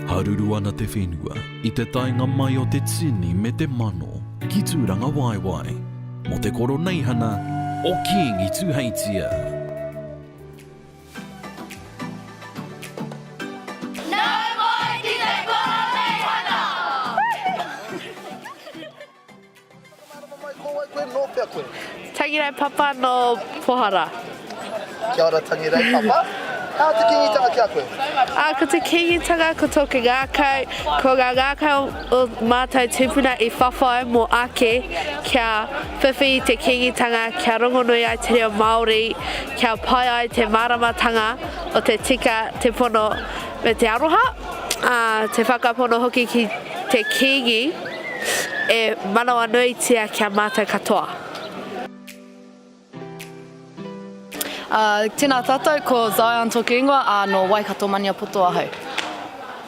Haruru ana te whenua i te taenga mai o te tini me te mano ki Tūrangawaewae mō te koroneihana o Kīngi Tūheitia. Nau mai ki te Koroneihana! Whakamārama mai, ko wai koe, nō whea koe? Tangirei Papa nō Pohara. Kia ora Tangirei Papa. How te Kīngitanga ki a koe? Ā, ko te Kīngitanga ko tōku ngākau, ko ngā ngākau o mātou tūpuna i whawhai mō ake kia whiwhi i te Kīngitanga, kia rongonui ai te reo Māori, kia pai ai te māramatanga o te tika, te pono me te aroha, ā, te whakapono hoki ki te Kīngi. E manawanuitia ki a mātou katoa. Ā, tēnā tātou, ko Zion tōku ingoa, ā, nō Waikato Maniapoto ahau.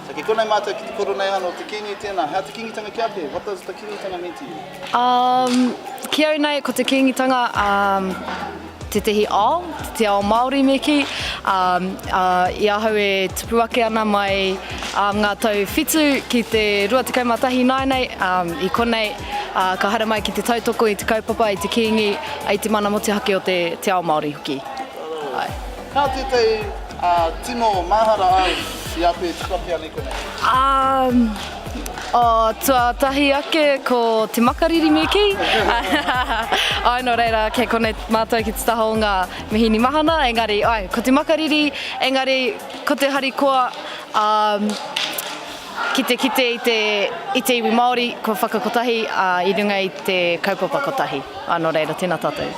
So kei konei mātou ki te koroneihana o te Kīngi, tēnā, how te Kīngitanga ki a koe? What does the Kīngitanga mean to you? Um, ki au nei, ko te Kīngitanga, um, tētehi ao, te ao Māori me kī, ā, ā, i ahau e tupu ake ana mai ā, ngā tau whitu ki te 21 nāianei, ā, i konei, ā, ka haere mai ki te tautoko i te kaupapa, i te Kīngi, i te mana motuhake o te, te ao Māori hoki. Āe. Ka tētahi, ā, tino mahara au i a koe e tupu ake ana i konei? Ā, Oh, tuatahi ake ko te makariri me kī. Āe, nō reira, kei konei mātou ki te taha o ngā mihini mahana, engari, āe, ko te makariri, engari, ko te harikoa, ā, ki te kite i te, i te iwi Māori kua whakakotahi, ā, i runga i te kaupapa kotahi. Ā, nō reira, tēnā tātou.